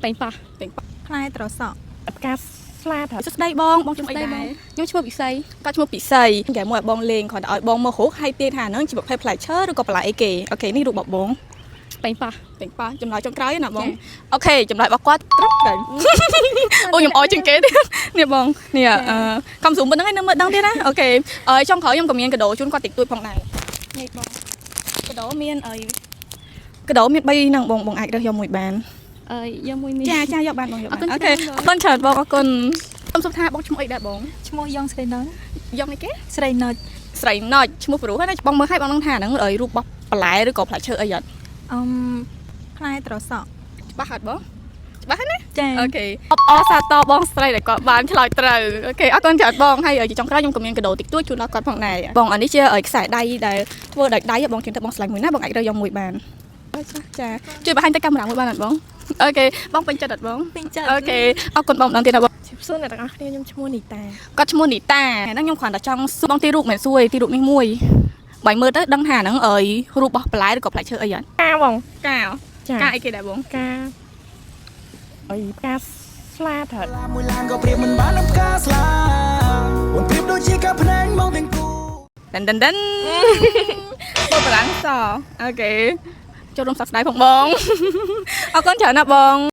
ប៉េងប៉ោះ ប៉េងប៉ោះ ផ្លែត្រសក់ ផ្កាស្លាត្រូវ សួស្តីបងបងឈ្មោះអីដែរ ខ្ញុំឈ្មោះពិសី គាត់ឈ្មោះពិសីគេមួយឲ្យបងលេងគ្រាន់តែឲ្យបងមើលរូបហើយទាយថាហ្នឹងជាប្រភេទផ្លែឈើឬក៏បន្លែអីគេ okay នេះរូបរបស់បង ប៉េងប៉ោះ ប៉េងប៉ោះចម្លើយចុងក្រោយណាបង okay ចម្លើយរបស់គាត់ត្រឹមត្រូវអូខ្ញុំអយជាងគេទៀតនេះបងនេះអឺកំស៊ូមប៉ុណ្្នឹងឯងនៅមើលដឹងទៀតណា okay អឺចុងក្រោយខ្ញុំក៏មានកាដូជូនគាត់តិចតួចផងដែរនេះបងកាដូមានអីកាដូមាន3ហ្នឹងបងបងអាចរើសយកមួយបាន អើយយកមួយនេះ ចាចាយកបានបងយក អរគុណ បានអូខេ ច្រើនបង អរគុណច្រើនបងអរគុណខ្ញុំសុំថាបងឈ្មោះអីដែរបង ឈ្មោះយ៉ងស្រីនុច យកនេះគេ ស្រីនុច ស្រីណុចឈ្មោះប្រុសហ្នឹងណាបងមើលឲ្យបងនឹងថាហ្នឹងអីរូបរបស់បន្លែឬក៏ផ្លែឈើអីអត់ អឹមផ្លែត្រសក់ ច្បាស់អត់បងច្បាស់ណា ចា okay អបអរសាទរបងស្រីដែលគាត់បានឆ្លើយត្រូវ okay អរគុណច្រើនបងហើយជាចុងក្រោយខ្ញុំក៏មានកាដូតិចតួចជូនដល់គាត់ផងដែរបងអានេះជាខ្សែដៃដែលធ្វើដោយដៃបងជឿទៅបងស្លាញ់មួយណាបងអាចរើសយកមួយបានចាចាជួយបង្ហាញទៅកាមេរ៉ាមួយបានអត់បង okay បងពេញចិត្តអត់បង ពេញចិត្ត okay អរគុណបងម្ដងទៀតណាបង ជម្រាបសួរអ្នកទាំងអស់គ្នាខ្ញុំឈ្មោះនីតា គាត់ឈ្មោះនីតាហ្នឹងខ្ញុំគ្រាន់តែចង់សួរបងទីរូបមិនសួរទេទីរូបនេះមួយបើមើលទៅដឹងថាហ្នឹងអើយរូបរបស់បន្លែឬក៏ផ្លែឈើអីអត់ កាបង កា ចា កាអីគេដែរបង កាអីផ្កាស្លាត្រូវ មួយឡានក៏ប្រៀបមិនបាននឹងផ្កាស្លាអូនប្រៀបដូចជាកាភ្នែកមកទាំងគូ ដិនដិនដិនបងបារាំងស okay ចូលរួមសោកស្ដាយផងបងអរគុណច្រើនណាស់បង